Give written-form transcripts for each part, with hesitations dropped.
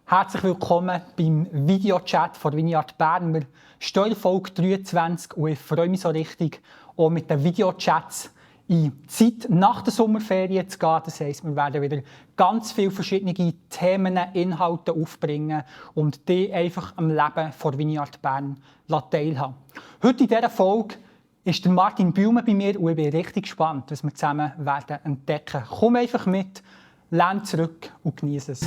Herzlich willkommen beim Videochat von Vineyard Bern. Wir stehen in Folge 23 und ich freue mich so richtig, auch mit den Videochats in die Zeit nach der Sommerferien zu gehen. Das heisst, wir werden wieder ganz viele verschiedene Themen, Inhalte aufbringen und die einfach am Leben von Vineyard Bern teilhaben. Heute in dieser Folge ist der Martin Bühlmann bei mir und ich bin richtig gespannt, was wir zusammen werden entdecken. Komm einfach mit, lehn zurück und genieße es.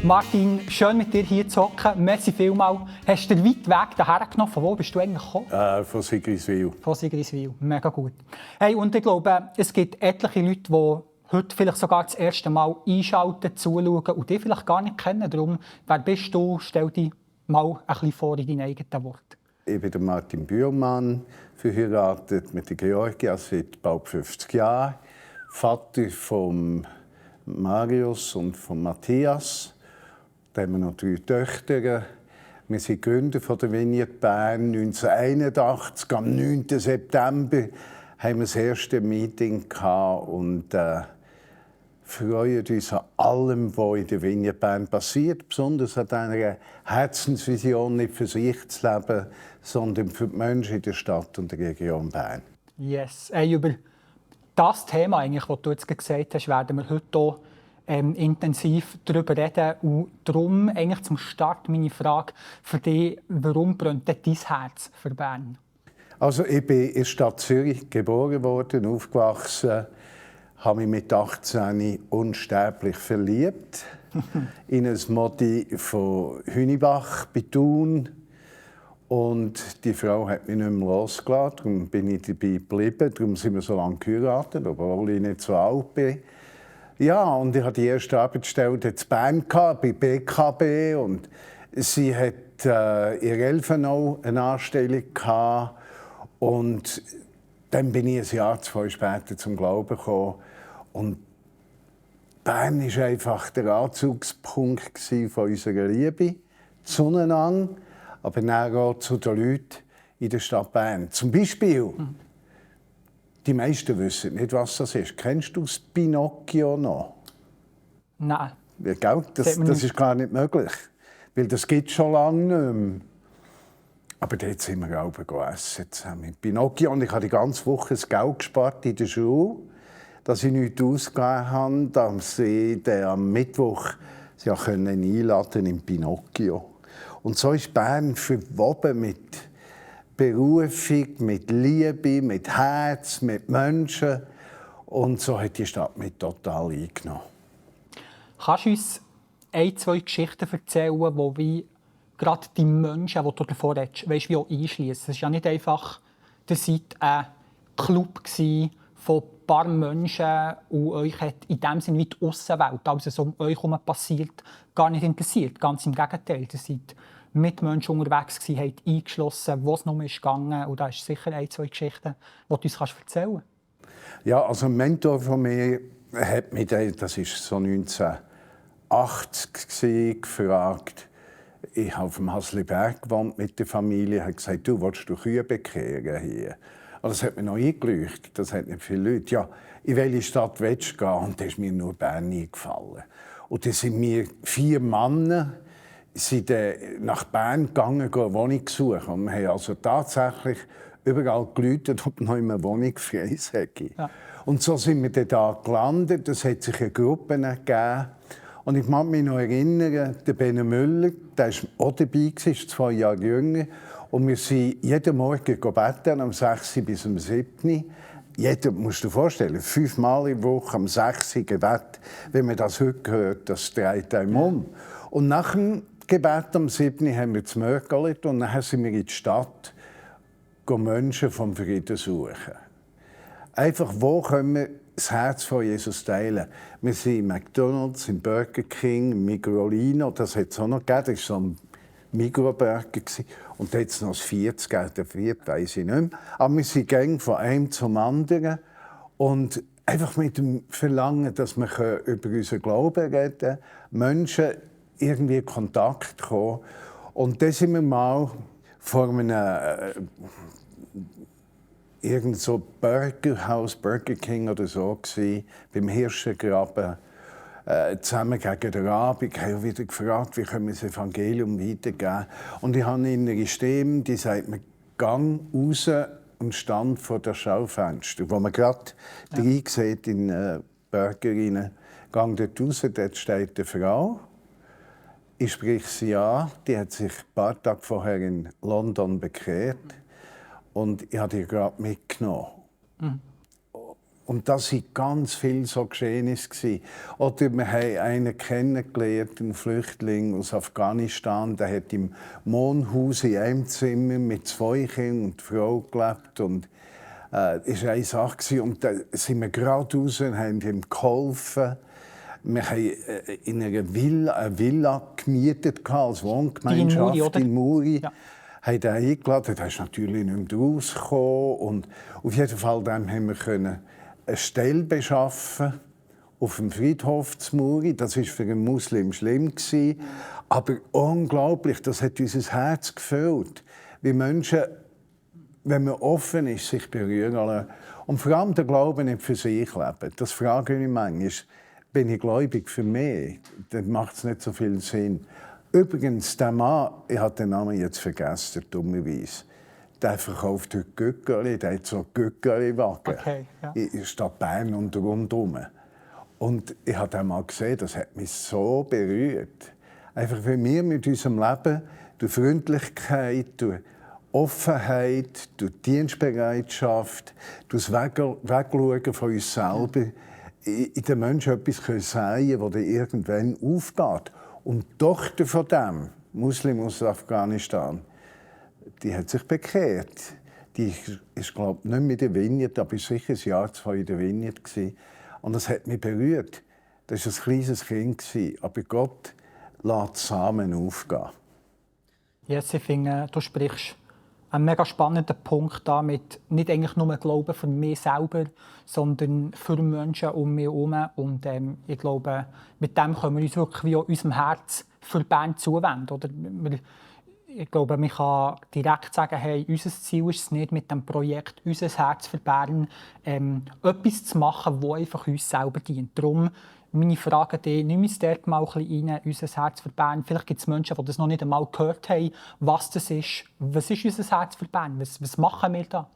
Martin, schön mit dir hier zu hocken. Merci vielmals. Hast du den weiten Weg hierher genommen? Von wo bist du eigentlich gekommen? Von Sigriswil. Von Sigriswil. Mega gut. Hey, und ich glaube, es gibt etliche Leute, die heute vielleicht sogar das erste Mal einschalten, zuschauen und dich vielleicht gar nicht kennen. Darum, wer bist du? Stell dich mal ein bisschen vor in deinen eigenen Worten. Ich bin Martin Bühlmann, verheiratet mit der Georgia seit bald 50 Jahren. Vater von Marius und von Matthias. Da haben wir noch 3 Töchter. Wir sind Gründer von der Vineyard Bern. 1981, am 9. September, haben wir das erste Meeting gehabt und freuen uns an allem, was in der Vineyard Bern passiert. Besonders an dieser Herzensvision, nicht für sich zu leben, sondern für die Menschen in der Stadt und der Region Bern. Yes. Über das Thema, eigentlich, das du jetzt gesagt hast, werden wir heute auch intensiv darüber reden. Und darum eigentlich zum Start meine Frage für dich: Warum brennt dein Herz für Bern? Also ich bin in der Stadt Zürich geboren worden, aufgewachsen, habe mich mit 18 unsterblich verliebt in ein Modi von Hünibach bei Thun. Und die Frau hat mich nicht mehr losgelassen, darum bin ich dabei geblieben. Darum sind wir so lange geheiratet, obwohl ich nicht so alt bin. Ja, und ich hatte die erste Arbeitsstelle in Bern bei BKB. Und sie hat in Elfenau eine Anstellung gehabt. Und dann bin ich ein Jahr, 2 später zum Glauben gekommen. Und Bern war einfach der Anzugspunkt von unserer Liebe zueinander, aber dann auch zu den Leuten in der Stadt Bern. Zum Beispiel, die meisten wissen nicht, was das ist. Kennst du das Pinocchio noch? Nein. Ja, das ist gar nicht möglich, weil das gibt es schon lange nicht mehr. Aber dort sind wir auch essen zusammen. Pinocchio, und ich habe die ganze Woche das Geld gespart in der Schule, dass ich nichts ausgegeben habe, dass sie am Mittwoch sie einladen in Pinocchio. Und so ist Bern verwoben mit Berufung, mit Liebe, mit Herz, mit Menschen. Und so hat die Stadt mich total eingenommen. Kannst du uns 1, 2 Geschichten erzählen, wo wie gerade die Menschen, die du davor redest, weißt, wie auch einschließen? Es war ja nicht einfach, ihr seid ein Club von ein paar Menschen und euch hat in dem Sinne wie die Aussenwelt, alles was um euch herum passiert, gar nicht interessiert. Ganz im Gegenteil, ihr seid mit Menschen unterwegs gewesen, habt eingeschlossen, wo es nur ist gegangen. Und da ist sicher 1, 2 Geschichten, die du uns erzählen kannst. Ja, also ein Mentor von mir hat mich, das war so 1980, gefragt. Ich habe auf dem Hasliberg gewohnt mit der Familie. Er hat gesagt, du willst Kühe bekehren hier. Und das hat mir noch eingeleuchtet. Das hat nicht viele Leute. Ja, in welche Stadt willst du gehen? Und da ist mir nur Bern eingefallen. Und dann sind wir 4 Männer sind nach Bern gegangen, eine Wohnung suchen. Und wir haben also tatsächlich überall geläutet, ob noch eine Wohnung frei sei. Ja. Und so sind wir dann da gelandet. Es hat sich eine Gruppe gegeben. Und ich mag mich noch erinnern, der Bene Müller, der war auch dabei, ist 2 Jahre jünger. Und wir sind jeden Morgen beten, am 6. bis am 7. Jeder, musst du dir vorstellen, 5 Mal in der Woche am 6. Gebet. Wenn man das heute hört, das dreht einem um. Und nach dem Gebet am 7. haben wir das Mörgeli und dann sind wir in die Stadt Menschen vom Frieden suchen. Einfach, wo können wir das Herz von Jesus teilen? Wir sind in McDonald's, im Burger King, im Migrolino, das hat es auch noch gegeben, das war so ein Migros-Burger. Und da hat es noch das 40 gegeben, der 4. weiss ich nicht mehr. Aber wir sind gegangen von einem zum anderen und einfach mit dem Verlangen, dass wir über unseren Glauben reden können, Menschen irgendwie in Kontakt kommen. Und dann sind wir mal vor einem irgend so Burgerhaus, Burger King oder so gewesen, beim Hirschengraben, zusammen gegen den Abend. Ich habe wieder gefragt, wie können wir das Evangelium weitergeben. Und ich habe eine Stimme, die sagt mir, gang raus und stand vor der Schaufenster, wo man gerade rein sieht in Burger rein. Gang dort raus, dort steht eine Frau. Ich spreche sie an, die hat sich ein paar Tage vorher in London bekehrt. Und ich habe die gerade mitgenommen. Mhm. Und das waren ganz viele so Geschehnisse. Oder wir haben einen kennengelernt, einen Flüchtling aus Afghanistan, der hat im Mohnhaus in einem Zimmer mit 2 Kindern und Frau gelebt. Und das war eine Sache. Und da sind wir gerade raus und haben ihm geholfen. Wir haben in einer Villa gemietet, als Wohngemeinschaft in Muri. Ja. Haben ihn eingeladen, der ist natürlich nicht mehr rausgekommen. Und auf jeden Fall haben wir eine Stelle beschaffen auf dem Friedhof zu Muri. Das war für einen Muslim schlimm. Aber unglaublich, das hat unser Herz gefüllt. Wie Menschen, wenn man offen ist, sich berühren lassen. Und vor allem der Glaube nicht für sich leben. Das frage ich mich manchmal. Bin ich gläubig für mich? Dann macht es nicht so viel Sinn. Übrigens, der Mann, ich habe den Namen jetzt vergessen, dummerweise. Der verkauft heute Gückeli, der hat so Gückeli-Wagen in Stadt Bern und rundherum. Und ich habe den mal gesehen, das hat mich so berührt. Einfach, weil wir mit unserem Leben durch Freundlichkeit, durch Offenheit, durch Dienstbereitschaft, durch das Wegschauen von uns selber in den Menschen etwas sagen, das irgendwann aufgeht. Und die Tochter von dem Muslim aus Afghanistan, die hat sich bekehrt. Die ist, glaube ich, nicht mit der Vineyard, aber sicher ein Jahr, 2 in der Vineyard gewesen. Und das hat mich berührt. Das war ein kleines Kind, aber Gott lässt Samen aufgehen. Yes, ich finde, du sprichst einen mega spannenden Punkt damit, nicht eigentlich nur Glauben für mich selber, sondern für Menschen um mich herum. Und ich glaube, mit dem können wir uns wirklich wie auch unserem Herz für Bern zuwenden. Oder ich glaube, man kann direkt sagen, hey, unser Ziel ist es nicht, mit dem Projekt «Unser Herz für Bern» etwas zu machen, das einfach uns selber dient. Darum meine Frage an dich, nimm uns dort mal ein bisschen rein, «Unser Herz für Bern». Vielleicht gibt es Menschen, die das noch nicht einmal gehört haben, was das ist. Was ist «Unser Herz für Bern»? Was machen wir da?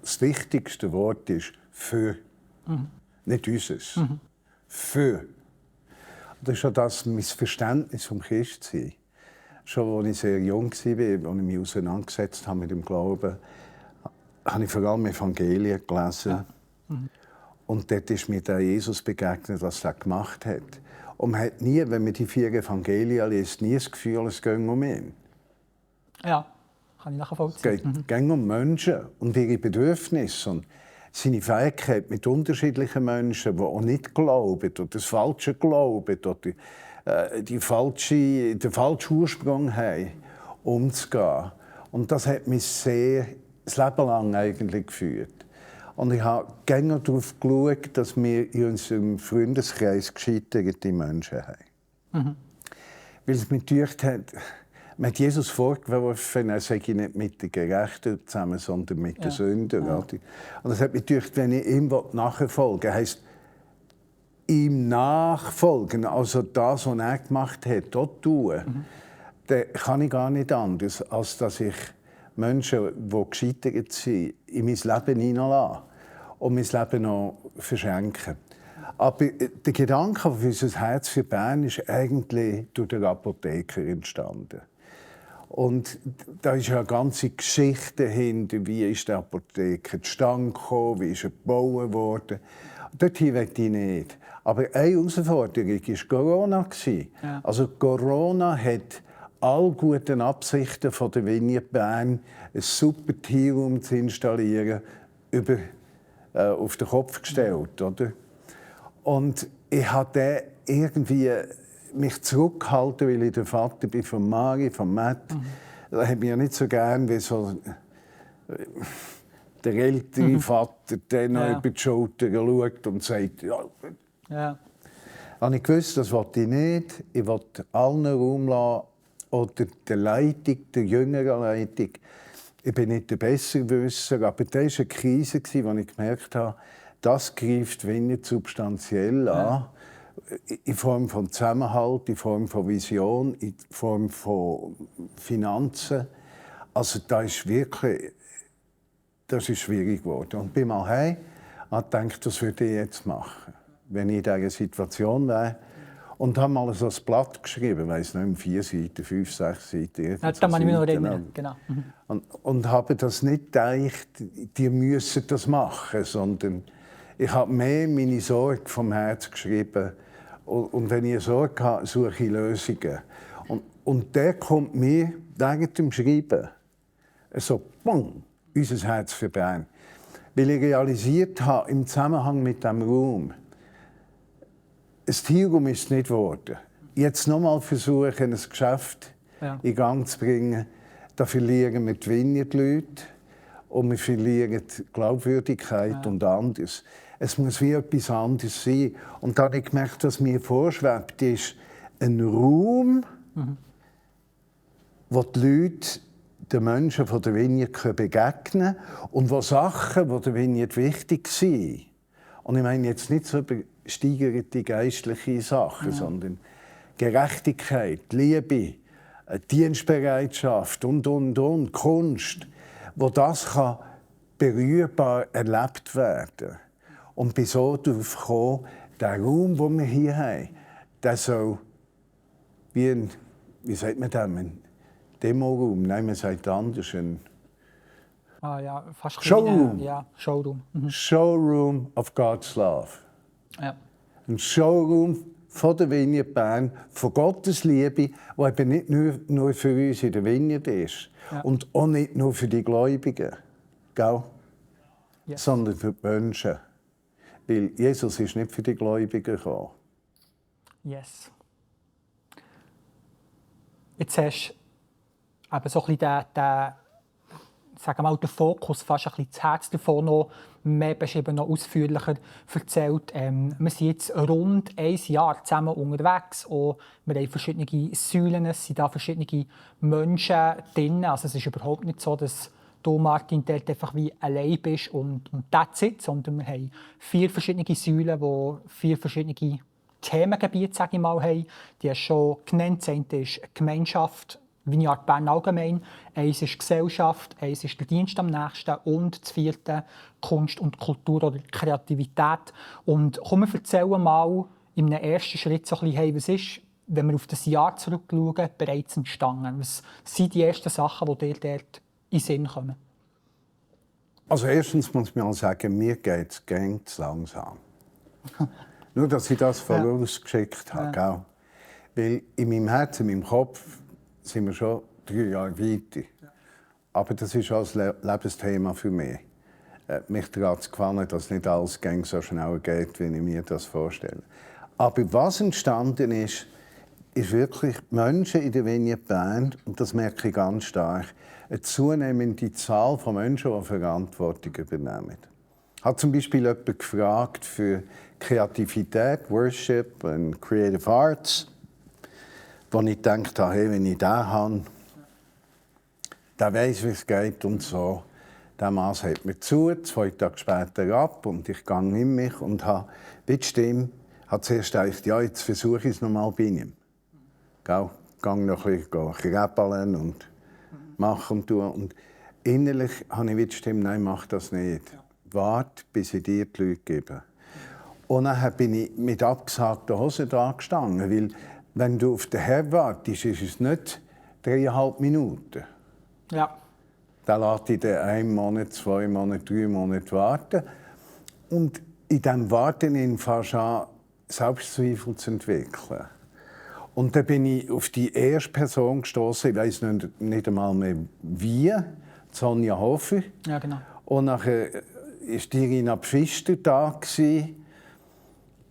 Das wichtigste Wort ist «für». Nicht «unseres». «Für». Das ist ja das Missverständnis vom Christsein. Schon als ich sehr jung war, als ich mich auseinandergesetzt habe mit dem Glauben, habe ich vor allem Evangelien gelesen. Ja. Und dort ist mir der Jesus begegnet, was er gemacht hat. Und man hat nie, wenn man die 4 Evangelien liest, nie das Gefühl, es geht um ihn. Ja, kann ich nachvollziehen. Es geht um Menschen und ihre Bedürfnisse. Und seine Fähigkeit mit unterschiedlichen Menschen, die auch nicht glauben oder das Falsche glauben oder den falschen Ursprung haben, umzugehen. Und das hat mich sehr das Leben lang eigentlich geführt. Und ich habe gerne darauf geschaut, dass wir in unserem Freundeskreis gescheiterte Menschen haben. Weil es mir gedacht hat, man hat Jesus vorgeworfen, er sei nicht mit den Gerechten zusammen, sondern mit den Sündern. Ja. Und das hat mir gedacht, wenn ich ihm nachfolgen will, heisst ihm nachfolgen, also das, was er gemacht hat, dort tun, dann kann ich gar nicht anders, als dass ich Menschen, die gescheitert sind, in mein Leben hineinlasse und mein Leben noch verschenke. Aber der Gedanke für unser Herz für Bern ist eigentlich durch den Apotheker entstanden. Und da ist ja eine ganze Geschichte dahinter, wie ist der Apotheker zustande gekommen, wie ist er gebaut worden. Dorthin will ich nicht. Aber eine Herausforderung war Corona. Ja. Also Corona hat all guten Absichten von der Vineyard Bern, ein super Team zu installieren, auf den Kopf gestellt. Oder? Und ich habe irgendwie mich zurückgehalten, weil ich der Vater bin von Mari, von Matt. Da hat mich ja nicht so gern wie so der ältere Vater, der noch über die Schulter schaut und sagt, ja. Und ich wusste, das wollte ich nicht. Ich wollte allen Raum lassen, oder der Leitung, der jüngeren Leitung. Ich bin nicht der Besserwisser, aber das war eine Krise, wo ich gemerkt habe, das greift Vineyard substanziell an. In Form von Zusammenhalt, in Form von Vision, in Form von Finanzen. Also das ist schwierig geworden. Und bin mal heim und dachte, das würde ich jetzt machen, wenn ich in dieser Situation wäre. Und habe mal so ein Blatt geschrieben, ich weiss nicht, 4 Seiten, 5, 6 Seiten. Ja, da kann ich mich noch erinnern. Genau. Und habe das nicht gedacht, die müssen das machen, sondern ich habe mehr meine Sorge vom Herz geschrieben. Und wenn ich Sorge habe, suche ich Lösungen. Und der kommt mir während dem Schreiben so, bang, unser Herz für Bern. Weil ich realisiert habe, im Zusammenhang mit diesem Raum, ein Teilraum ist es nicht geworden. Jetzt noch mal versuchen, ein Geschäft in Gang zu bringen, da verlieren wir die Vineyard-Leute und wir verlieren die Glaubwürdigkeit und anderes. Es muss wie etwas anderes sein. Und da habe ich gemerkt, was mir vorschwebt, ist ein Raum, wo die Leute den Menschen von der Vineyard begegnen können und wo Sachen, die der Vineyard wichtig sind. Und ich meine jetzt nicht so übersteigerte geistliche Sachen, sondern Gerechtigkeit, Liebe, Dienstbereitschaft und, Kunst, wo das kann berührbar erlebt werden kann. Und bin so darauf gekommen, der Raum, den wir hier haben, der soll wie ein, wie sagt man das, ein Demoraum, nein, man sagt anders, ein fast Showroom. Showroom. Showroom of God's Love. Ja. Ein Showroom von der Vineyard Bern, von Gottes Liebe, die eben nicht nur für uns in der Vineyard ist und auch nicht nur für die Gläubigen, gell? Yes. Sondern für die Menschen. Weil Jesus ist nicht für die Gläubigen gekommen. Yes. Jetzt hast du eben so ein bisschen den Fokus, fast ein bisschen das Herz davon noch mehr beschrieben, noch ausführlicher erzählt. Wir sind jetzt rund 1 Jahr zusammen unterwegs. Auch wir haben verschiedene Säulen, es sind da verschiedene Menschen drin. Also es ist überhaupt nicht so, dass du, Martin, dort einfach wie allein bist und that's it, sondern wir haben 4 verschiedene Säulen, die 4 verschiedene Themengebiete, sage ich mal, haben. Die hast du schon genannt. Das eine ist Gemeinschaft, Vineyard Bern allgemein. Eins ist Gesellschaft, eins ist der Dienst am Nächsten und das 4. Kunst und Kultur oder Kreativität. Und komm, wir erzählen mal in einem ersten Schritt so ein bisschen, hey, was ist, wenn wir auf das Jahr zurückschauen, bereits entstanden? Was sind die ersten Sachen, die dir dort in den Sinn kommen? Also erstens muss man mal sagen, mir geht es ganz langsam. Nur, dass ich das vorausgeschickt habe. Ja. Weil in meinem Herzen, in meinem Kopf sind wir schon 3 Jahre weiter. Aber das ist auch ein Lebensthema für mich. Mich daran zu gefallen, dass nicht alles so schnell geht, wie ich mir das vorstelle. Aber was entstanden ist wirklich Menschen in der Vineyard Bern, und das merke ich ganz stark, eine zunehmende Zahl von Menschen, die Verantwortung übernehmen. Ich habe zum Beispiel jemanden gefragt für Kreativität, Worship und Creative Arts, wo ich gedacht habe, hey, wenn ich den habe, der weiss, wie es geht und so. Der Mann sagt mir zu, 2 Tage später ab und ich gehe in mich und habe die Stimme, habe zuerst gedacht, ja, jetzt versuche ich es nochmal bei ihm. Ich gehe noch ein bisschen krebeln und machen und tun. Und innerlich habe ich die Stimme, nein, mach das nicht. Warte, bis ich dir die Leute gebe. Und dann bin ich mit abgesagten Hosen da gestanden, weil wenn du auf den Herrn wartest, ist es nicht 3,5 Minuten. Ja. Dann lässt ich 1 Monat, 2 Monate, 3 Monate warten. Und in diesem Warten fängst du an, Selbstzweifel zu entwickeln. Und dann bin ich auf die erste Person gestoßen, ich weiss nicht einmal mehr wie, Sonja Hofer. Ja, genau. Und nachher war Irina Pfister da.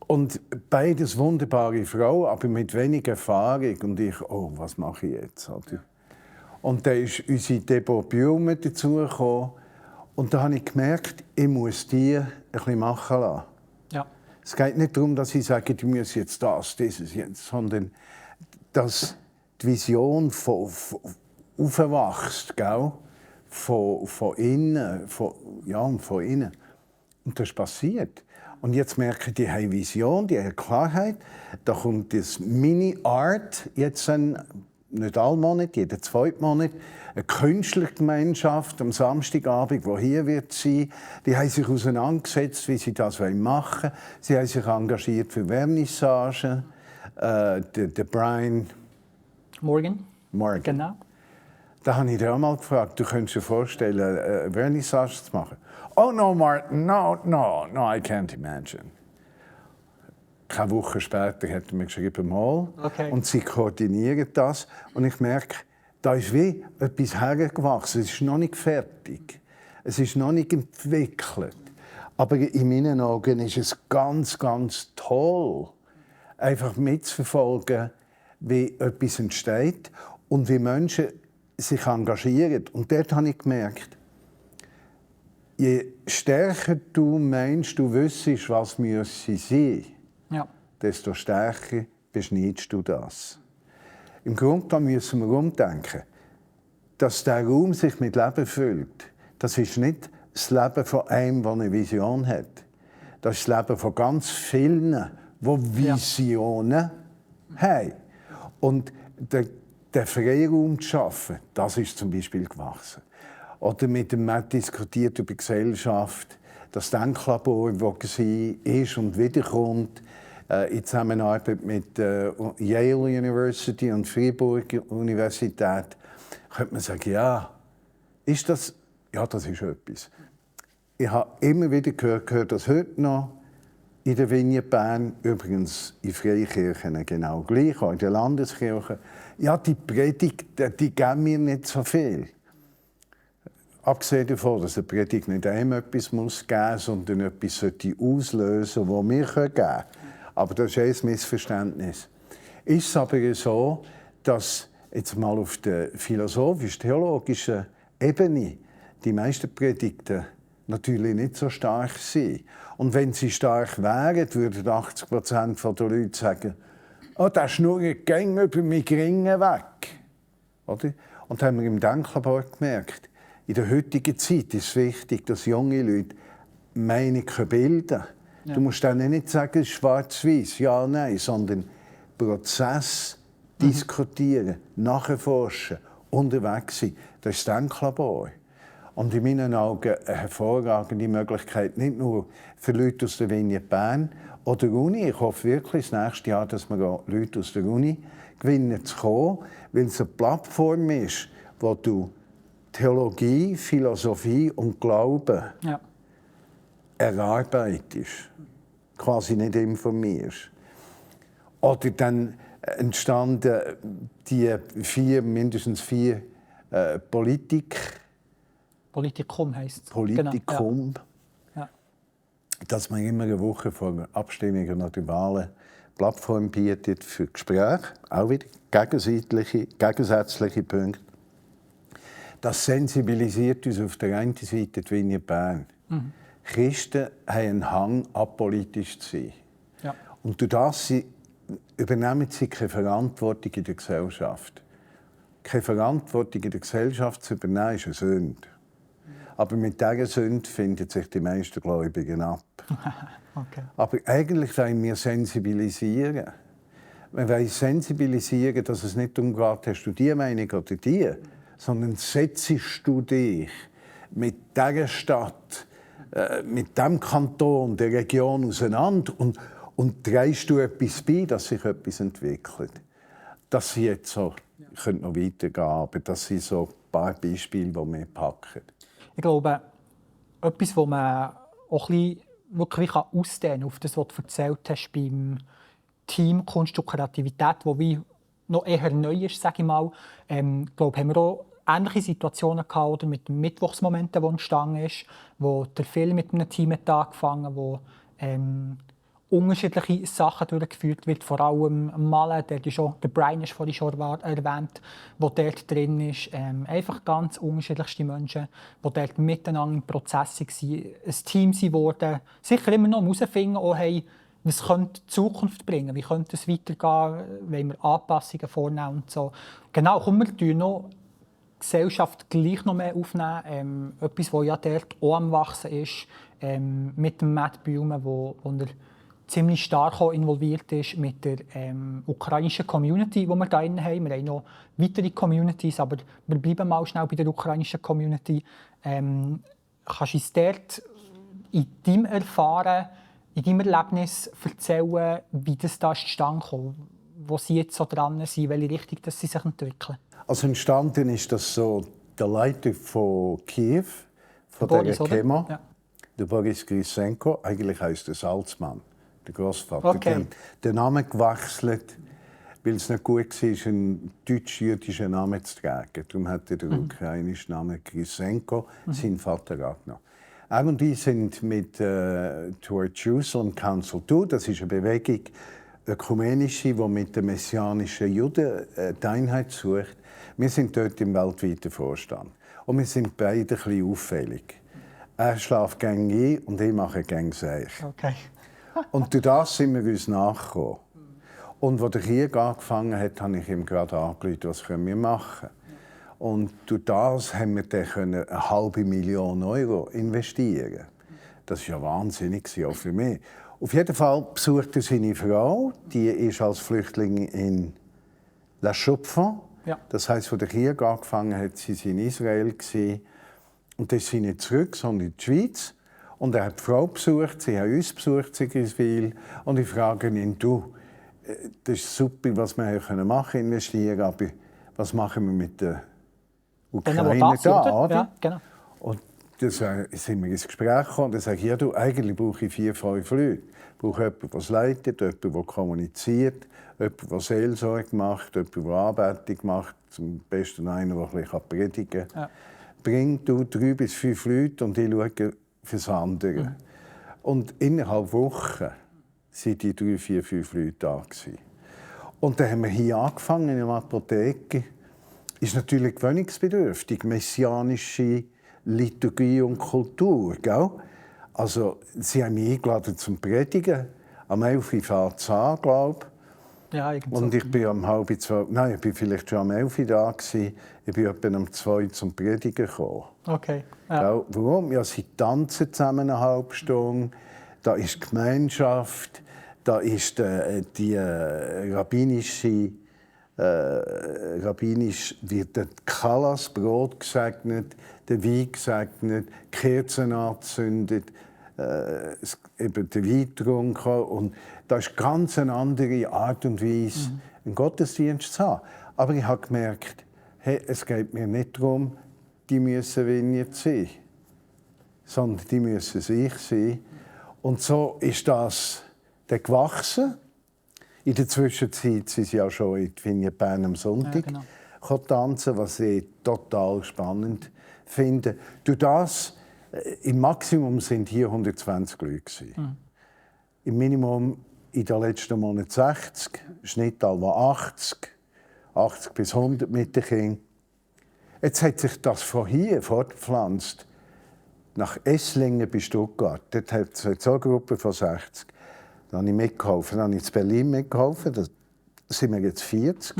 Und beides wunderbare Frau, aber mit wenig Erfahrung. Und ich, oh, was mache ich jetzt? Und dann ist unsere Deborah Bülmer dazugekommen. Und da habe ich gemerkt, ich muss die ein bisschen machen lassen. Ja. Es geht nicht darum, dass ich sage, du musst jetzt das, dieses, jetzt, sondern dass die Vision aufwachst, gell? Von innen, von innen. Und das ist passiert. Und jetzt merke ich, die haben Vision, die haben Klarheit. Da kommt das Mini-Art, jetzt nicht alle Monate, jeden zweiten Monat, eine Künstlergemeinschaft am Samstagabend, die hier wird sein. Die haben sich auseinandergesetzt, wie sie das machen wollen. Sie haben sich engagiert für Vernissage. Der Brian Morgan. Morgan. Genau. Da habe ich dir auch mal gefragt, du könntest dir vorstellen, Vernissage zu machen. Oh no, Martin, no, I can't imagine. Keine Woche später hat er mir geschrieben, mal. Okay. Und sie koordinieren das. Und ich merke, da ist wie etwas hergewachsen. Es ist noch nicht fertig. Es ist noch nicht entwickelt. Aber in meinen Augen ist es ganz, ganz toll, einfach mitzuverfolgen, wie etwas entsteht und wie Menschen sich engagieren. Und dort habe ich gemerkt, je stärker du meinst, du wüsstest, was sie sein, Ja. desto stärker beschneidest du das. Im Grunde müssen wir umdenken, dass der Raum sich mit Leben füllt. Das ist nicht das Leben von einem, der eine Vision hat. Das ist das Leben von ganz vielen, die Visionen haben. Und den Freiraum zu schaffen, das ist zum Beispiel gewachsen. Oder mit dem Matt diskutiert über Gesellschaft, das Denklabor, das ist und wiederkommt, in Zusammenarbeit mit Yale University und Freiburg Universität, könnte man sagen, ja, ist das? Ja, das ist etwas. Ich habe immer wieder gehört, dass heute noch in der Vignette Bern, übrigens in Freikirchen genau gleich, auch in der Landeskirche, ja, die Predigt, die geben mir nicht so viel. Abgesehen davon, dass eine Predigt nicht einem etwas geben muss, sondern etwas auslösen sollte, das wir geben können. Aber das ist ein Missverständnis. Ist es aber so, dass jetzt mal auf der philosophisch-theologischen Ebene die meisten Predigten natürlich nicht so stark sind. Und wenn sie stark wären, würden 80% der Leute sagen, oh, der schnurrt gäng über Migräne weg. Oder? Und haben wir im Denklabor gemerkt, in der heutigen Zeit ist es wichtig, dass junge Leute Meinung bilden können. Ja. Du musst ihnen nicht sagen, schwarz-weiß, ja, nein, sondern Prozess diskutieren, nachforschen, unterwegs sein. Das ist das Denklabor. Und in meinen Augen eine hervorragende Möglichkeit, nicht nur für Leute aus der Vignette Bern oder der Uni. Ich hoffe wirklich das nächste Jahr, dass wir auch Leute aus der Uni gewinnen zu kommen, weil es eine Plattform ist, wo du Theologie, Philosophie und Glauben erarbeitest, quasi nicht informierst. Oder dann entstanden die mindestens vier Politikum heisst es. Politikum. Genau. Ja. Dass man immer eine Woche vor Abstimmungen nach der Wahl eine Plattform bietet für Gespräche, auch wieder gegensätzliche Punkte. Das sensibilisiert uns auf der einen Seite die Vignette Bern. Christen haben einen Hang, apolitisch zu sein. Ja. Und durch das übernehmen sie keine Verantwortung in der Gesellschaft. Keine Verantwortung in der Gesellschaft zu übernehmen, ist eine Sünde. Aber mit dieser Sünde finden sich die meisten Gläubigen ab. Okay. Aber eigentlich wollen wir sensibilisieren. Wir wollen sensibilisieren, dass es nicht darum geht, hast du diese Meinung oder die, sondern setzt du dich mit dieser Stadt, mit diesem Kanton, der Region auseinander und trägst du etwas bei, dass sich etwas entwickelt. Das sind jetzt so, ich könnte noch weitergehen, aber das sind so ein paar Beispiele, die wir packen. Ich glaube, etwas, das man auch ein bisschen wirklich ausdehnen kann, auf das, was du erzählt hast beim Team Kunst und Kreativität, das wie noch eher neu ist, sage ich mal. Ich glaube, haben wir auch ähnliche Situationen gehabt, oder mit dem Mittwochsmomenten, der entstanden ist, wo der Film mit einem Team hat angefangen, wo unterschiedliche Sachen durchgeführt wird, vor allem Malen, der Brian ist vorhin schon erwähnt, der dort drin ist. Einfach ganz unterschiedlichste Menschen, die dort miteinander im Prozess waren, ein Team geworden, sicher immer noch herausfinden, auch, hey, was könnte die Zukunft bringen, wie könnte es weitergehen, wenn wir Anpassungen vornehmen und so. Genau, kommen wir noch die Gesellschaft gleich noch mehr aufnehmen. Etwas, das ja dort auch am Wachsen ist, mit dem Matt Bühlmann, wo er ziemlich stark involviert ist mit der ukrainischen Community, die wir hier haben. Wir haben noch weitere Communities, aber wir bleiben mal schnell bei der ukrainischen Community. Kannst du uns dort in deinem Erfahren, in deinem Erlebnis erzählen, wie das da zustande kam? Wo sie jetzt so dran sind, in welche Richtung dass sie sich entwickeln? Also entstanden ist das so, der Leiter von Kiew, von Boris, der Chemo, ja. der Boris Grisenko, eigentlich heisst er Salzmann, der Großvater. Okay. Die haben den Namen gewechselt, weil es nicht gut war, einen deutsch-jüdischen Namen zu tragen. Darum hat er den ukrainischen Namen Grisenko, seinen Vater angenommen. Er und ich sind mit Toward Jerusalem Council II, das ist eine Bewegung, ökumenische, die mit den messianischen Juden die Einheit sucht. Wir sind dort im weltweiten Vorstand. Und wir sind beide ein bisschen auffällig. Er schläft gerne ein und ich mache gerne Seich. Okay. Und durch das sind wir uns nachgekommen. Und als der Krieg angefangen hat, habe ich ihm gerade angerufen, was können wir machen. Und durch das haben wir dann 500.000 Euro investieren. Das war ja wahnsinnig, auch für mich. Auf jeden Fall besucht er seine Frau, die ist als Flüchtling in La Chaux-de-Fonds. Ja. Das heisst, als der Krieg angefangen hat, sie in Israel gewesen. Und dann sind sie nicht zurück, sondern in die Schweiz. Und er hat die Frau besucht, sie haben uns besucht, Sigriswil. Und ich frage ihn, du, das ist super, was wir machen können, investieren, aber was machen wir mit den Ukrainer da, oder? Ja, genau. Und dann sind wir ins Gespräch gekommen und dann sage ich, ja, du, eigentlich brauche ich 4, 5 Leute. Ich brauche jemanden, der es leitet, jemanden, der kommuniziert, jemanden, der Seelsorge macht, jemanden, der Anbetung macht, zum besten einer, der ein bisschen predigen kann. Ja. Bring du 3 bis 5 Leute und ich schaue fürs andere. Und innerhalb Wochen waren die 3, 4, 5 Leute da. Und dann haben wir hier angefangen, in einer Apotheke. Ist natürlich gewöhnungsbedürftig, messianische Liturgie und Kultur. Gell? Also, sie haben mich eingeladen zum Predigen. Am 11 Uhr fängt es an, glaube ich. Ja, irgendwie und so. ich bin um 11:30, nein, ich bin vielleicht schon am 11 Uhr da gewesen. Ich bin etwa um 2 Uhr zum Predigen gekommen. Okay. Ja. Warum? Ja, sie tanzen zusammen eine halbe Stunde. Da ist Gemeinschaft. Da ist die rabbinisch wird der Kalas, Brot gesegnet, der Wein gesegnet, Kerzen angezündet, eben der Wein getrunken. Und das ist ganz eine andere Art und Weise, einen Gottesdienst zu haben. Aber ich habe gemerkt, hey, es geht mir nicht darum, die müssen Vineyard sein, sondern die müssen sich sein. Und so ist das dann gewachsen. In der Zwischenzeit sind sie auch schon in die Vineyard Bern am Sonntag tanzen, was ich total spannend finde. Durch das, im Maximum sind hier 120 Leute. Im Minimum in den letzten Monaten 60, Schnitt etwa 80 bis 100 mit den Kindern. Jetzt hat sich das von hier fortgepflanzt nach Esslingen bis Stuttgart. Dort hat es eine Gruppe von 60. Da habe ich mitgeholfen. Dann habe ich in Berlin mitgeholfen. Da sind wir jetzt 40.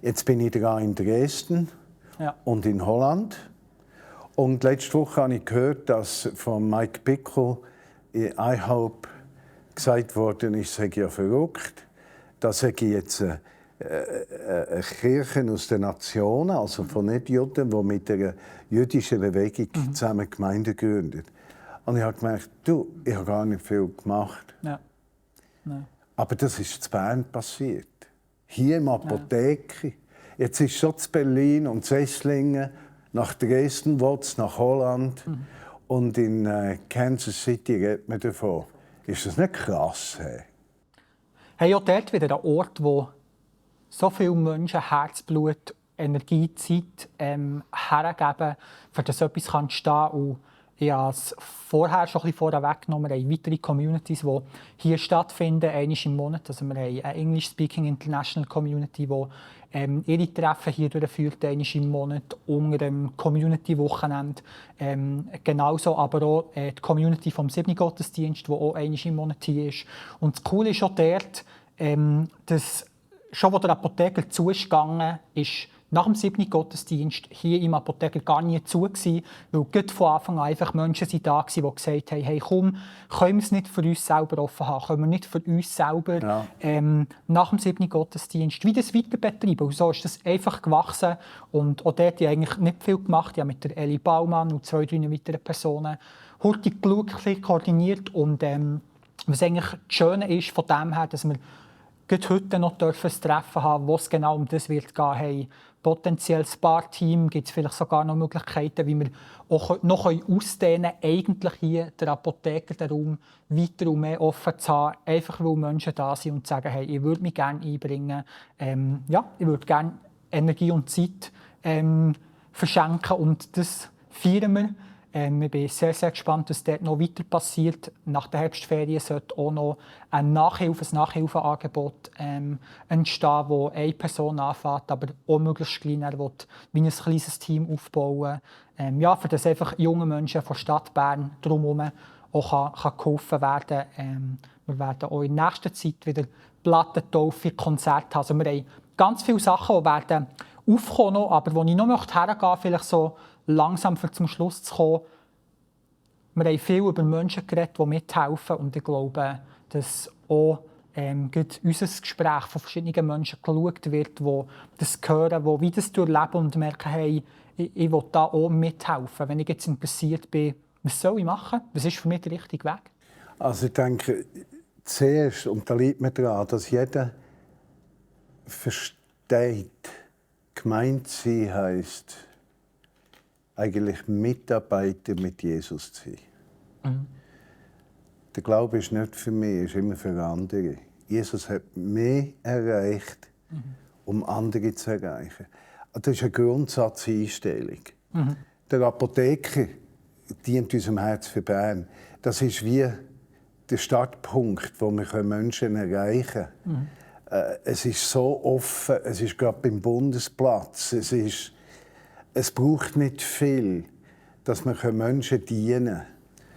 Jetzt bin ich dran in Dresden und in Holland. Und letzte Woche habe ich gehört, dass von Mike Bickle in IHOPE gesagt worden ist, sei ja verrückt. Da sage ich jetzt eine Kirche aus den Nationen, also von Nicht-Juden, die mit einer jüdischen Bewegung zusammen Gemeinden gründet. Und ich habe gemerkt, du, ich habe gar nicht viel gemacht. Ja. Aber das ist in Bern passiert. Hier im Apotheke. Jetzt ist es schon in Berlin und in Esslingen, nach Dresden will's, nach Holland. Und in Kansas City redet man davon. Ist das nicht krass? Hey, auch dort wieder ein Ort, wo so viele Menschen Herzblut, Energie, Zeit hergeben, für das etwas entstehen kann. Und Ich habe es vorher schon ein bisschen vorweggenommen. Wir haben weitere Communities, die hier stattfinden, einmal im Monat. Also wir haben eine English-Speaking International Community, die ihre Treffen hier durchführt, einmal im Monat, unter dem Community-Wochenende. Genauso aber auch die Community vom 7. Gottesdienst, die auch einmal im Monat hier ist. Und das Coole ist auch dort, dass schon, als der Apotheker zugegangen ist, nach dem 7. Gottesdienst hier im Apotheker gar nie zu gewesen, weil gerade von Anfang an einfach Menschen da waren, die gesagt haben, hey, komm, können wir es nicht für uns selber offen haben, können wir nicht für uns selber nach dem 7. Gottesdienst wie das weiter betreiben. Und so ist das einfach gewachsen und auch dort habe ich eigentlich nicht viel gemacht. Ich habe mit der Eli Baumann und 2, 3 weiteren Personen hurtig geschaut, koordiniert und was eigentlich das Schöne ist von dem her, dass wir gerade heute noch ein Treffen haben, wo es genau um das wird gehen. Hey, potenzielles Barteam, gibt es vielleicht sogar noch Möglichkeiten, wie wir auch noch ausdehnen können, eigentlich hier der Apotheker, den Raum weiter und mehr offen zu haben, einfach weil Menschen da sind und sagen, hey, ich würde mich gerne einbringen, ich würde gerne Energie und Zeit verschenken und das feiern wir. Ich bin sehr, sehr gespannt, was dort noch weiter passiert. Nach der Herbstferien sollte auch noch ein Nachhilfeangebot entstehen, wo eine Person anfängt, aber auch möglichst klein. Er will wie ein kleines Team aufbauen, für das einfach junge Menschen von Stadt Bern drumherum auch kann geholfen werden kann. Wir werden auch in nächster Zeit wieder Plattentaufe, Konzerte haben. Also wir haben ganz viele Sachen, die werden aufkommen, aber wo ich noch hergehen möchte, vielleicht so langsam zum Schluss zu kommen. Wir haben viel über Menschen geredet, die mithelfen. Und ich glaube, dass auch unser Gespräch von verschiedenen Menschen geschaut wird, die das hören, die das durchleben und merken, hey, ich will da auch mithelfen. Wenn ich jetzt interessiert bin, was soll ich machen? Was ist für mich der richtige Weg? Also ich denke, zuerst, und da liegt mir daran, dass jeder versteht, gemeint sein heisst, eigentlich Mitarbeiter mit Jesus zu sein. Mhm. Der Glaube ist nicht für mich, ist immer für andere. Jesus hat mich erreicht, um andere zu erreichen. Das ist eine Grundsatzeinstellung. Mhm. Der Apotheker dient unserem Herz für Bern. Das ist wie der Startpunkt, wo wir Menschen erreichen können. Mhm. Es ist so offen, es ist gerade beim Bundesplatz. Es braucht nicht viel, dass wir Menschen dienen können.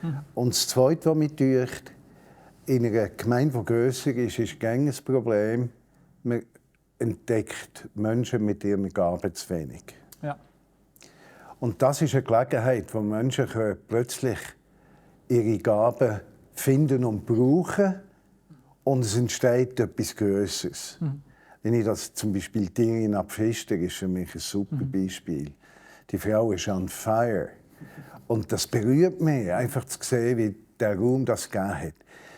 Mhm. Und das Zweite, was mich deucht, in einer Gemeinde, die grösser ist ein Problem. Man entdeckt Menschen mit ihren Gaben zu wenig. Ja. Und das ist eine Gelegenheit, wo Menschen plötzlich ihre Gaben finden und brauchen. Und es entsteht etwas Grösseres. Mhm. Wenn ich das zum Beispiel Irina Pfister ist für mich ein super Beispiel. Die Frau ist on fire. Und das berührt mich, einfach zu sehen, wie der Raum das gegeben hat.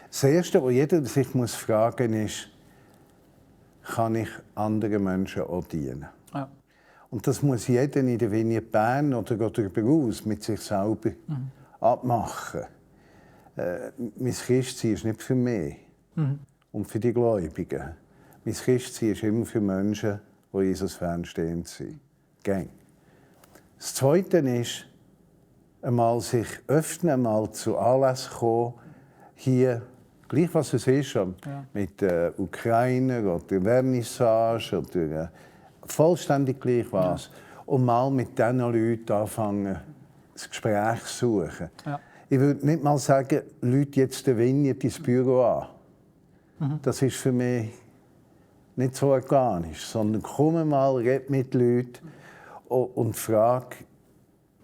Das Erste, was jeder sich fragen muss, ist, kann ich anderen Menschen auch dienen? Ja. Und das muss jeder in der Vignette Bern oder darüber hinaus mit sich selber abmachen. Mein Christsein ist nicht für mich und für die Gläubigen. Mein Christsein ist immer für Menschen, die Jesus fernstehend sind. Gang. Das Zweite ist, einmal sich öffnen, einmal zu Anlässen kommen, hier, gleich was es ist, mit Ukrainer oder Vernissage oder vollständig gleich was, und mal mit diesen Leuten anfangen, das Gespräch zu suchen. Ja. Ich würde nicht mal sagen, Leute jetzt den Vignette ins Büro an. Mhm. Das ist für mich nicht so organisch, sondern komm mal, red mit Leuten und frage,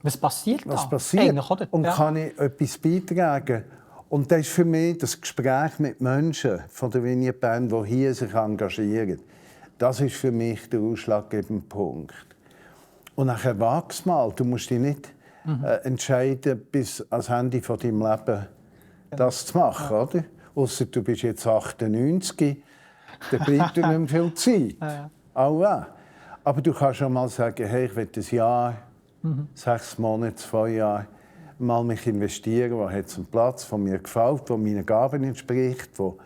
was passiert da? Was passiert? Und kann ich etwas beitragen? Und das ist für mich das Gespräch mit Menschen von der Vignette Bern, die hier sich engagieren. Das ist für mich der ausschlaggebende Punkt. Und nachher wachs mal. Du musst dich nicht entscheiden, bis ans Ende von deinem Leben das zu machen, oder? Ausser du bist jetzt 98, dann bleibt dir nicht mehr viel Zeit. Aber du kannst schon mal sagen, hey, ich will ein Jahr, 6 Monate, 2 Jahre, mal mich investieren, wo hat einen Platz, der mir gefällt, der meinen Gaben entspricht, wo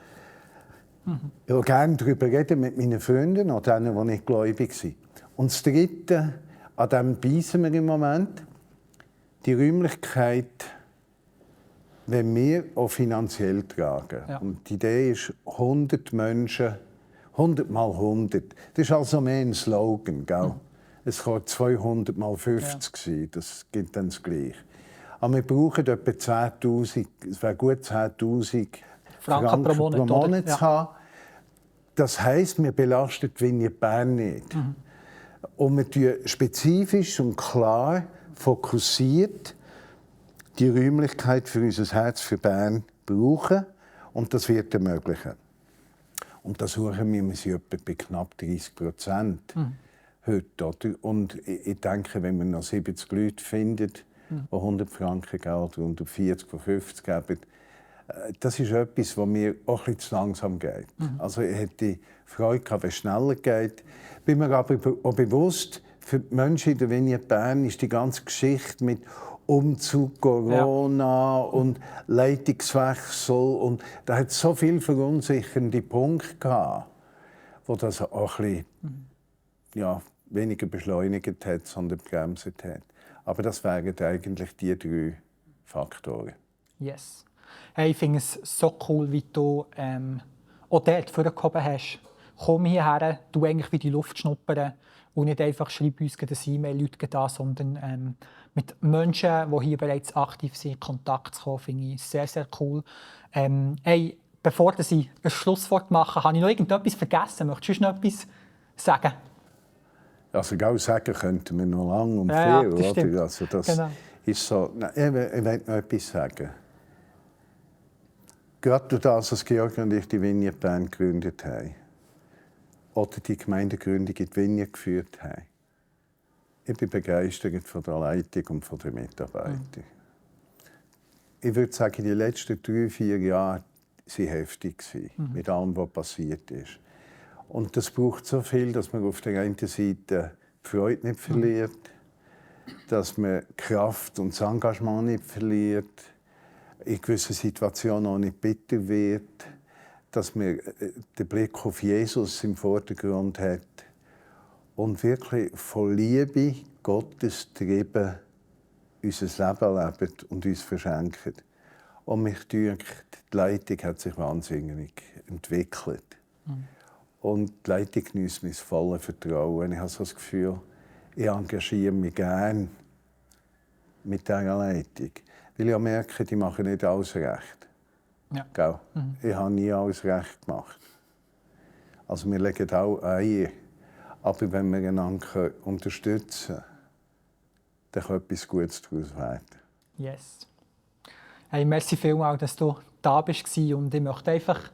ich will gerne darüber reden mit meinen Freunden oder denen, die nicht gläubig sind. Und das Dritte, an dem beißen wir im Moment, die Räumlichkeit wenn wir auch finanziell tragen. Ja. Und die Idee ist 100 Menschen, 100 mal 100. Das ist also mehr ein Slogan, gell? Es kann 200 mal 50 sein, das gibt dann das Gleiche. Aber wir brauchen etwa 10'000, es wäre gut 10'000 Franken pro Monat zu haben. Das heisst, wir belasten die Vignette Bern nicht. Und wir tun spezifisch und klar, fokussiert die Räumlichkeit für unser Herz für Bern brauchen. Und das wird ermöglichen. Und da suchen wir sie etwa bei knapp 30% heute. Oder? Und ich denke, wenn wir noch 70 Leute finden, die 100 Franken geben oder 140 von 50 geben, das ist etwas, was mir auch ein bisschen zu langsam geht. Also ich hätte Freude gehabt, wenn es schneller geht. Bin mir aber auch bewusst, für die Menschen in der Vignette Bern ist die ganze Geschichte mit Umzug, Corona und Leitungswechsel und da hat so viele verunsichernde Punkte gehabt, wo das auch ein bisschen, weniger beschleunigt hat, sondern bremst hat. Aber das wären eigentlich die 3 Faktoren. Yes. Hey, ich finde es so cool, wie du auch dort vorgekommen hast. Komm hierher, du eigentlich wie die Luft schnuppern und nicht einfach schreib uns ein E-Mail, Leute da, sondern mit Menschen, die hier bereits aktiv sind, in Kontakt zu kommen, finde ich sehr, sehr cool. Hey, bevor ich ein Schlusswort mache, habe ich noch irgendetwas vergessen? Möchtest du noch etwas sagen? Also genau sagen könnten wir noch lange und ja, viel. Das oder? Also das genau. Ist so. Nein, ich will noch etwas sagen. Gerade durch das, was Georg und ich die Vignette Bern gegründet haben, oder die Gemeindegründung in die Vignette geführt haben, ich bin begeistert von der Leitung und von den Mitarbeitern. Ich würde sagen, die letzten 3-4 Jahre waren heftig mit allem, was passiert ist. Und das braucht so viel, dass man auf der einen Seite die Freude nicht verliert, dass man die Kraft und das Engagement nicht verliert, in gewissen Situationen auch nicht bitter wird, dass man den Blick auf Jesus im Vordergrund hat und wirklich von Liebe Gottes getrieben unser Leben lebt und uns verschenkt. Und mich dünkt, die Leitung hat sich wahnsinnig entwickelt. Und die Leitung genießt mein volles Vertrauen. Ich habe so das Gefühl, ich engagiere mich gerne mit dieser Leitung. Weil ich merke, die machen nicht alles recht. Ja. Ich habe nie alles recht gemacht. Also wir legen auch Eier. Aber wenn wir einander unterstützen können, dann kann etwas Gutes daraus werden. Yes. Hey, merci vielmals, dass du da warst. Und ich möchte einfach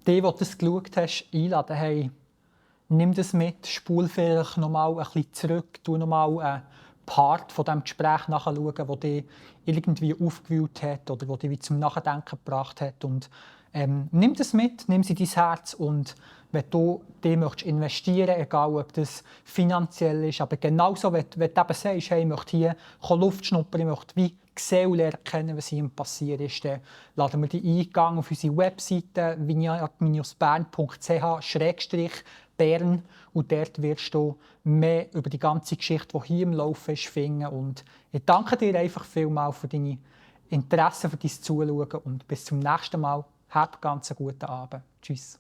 die das geschaut hast, einladen. Hey, nimm das mit, spul vielleicht noch mal ein bisschen zurück, tu noch mal einen Part von diesem Gespräch nachschauen, der dich irgendwie aufgewühlt hat oder der dich zum Nachdenken gebracht hat. Und nimm das mit, nimm sie in dein Herz und wenn du dich investieren möchtest, egal ob das finanziell ist, aber genauso, wenn du eben sagst, hey, ich möchte hier Luft schnuppern, ich möchte wie sehen und lernen kennen, was ihm passiert ist, dann laden wir dich ein auf unsere Webseite vignette-bern und dort wirst du mehr über die ganze Geschichte, die hier im Laufen ist, finden. Und ich danke dir einfach vielmals für deine Interesse, für dein Zuschauen und bis zum nächsten Mal. Habt ganz einen guten Abend. Tschüss.